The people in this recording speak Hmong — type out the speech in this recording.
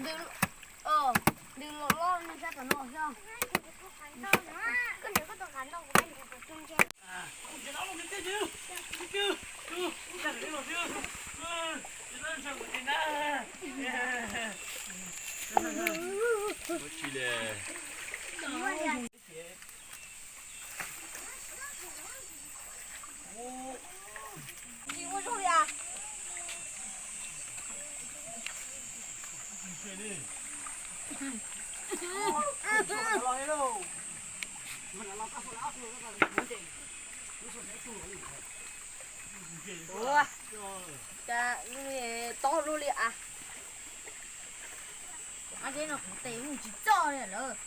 Ntws, ntws loj loj no sab tom no xwb. Tsis ua zoo li as. Ua, cas tob luaj li as. Ab, zeb no kuv tes mus tsis txog li lawm.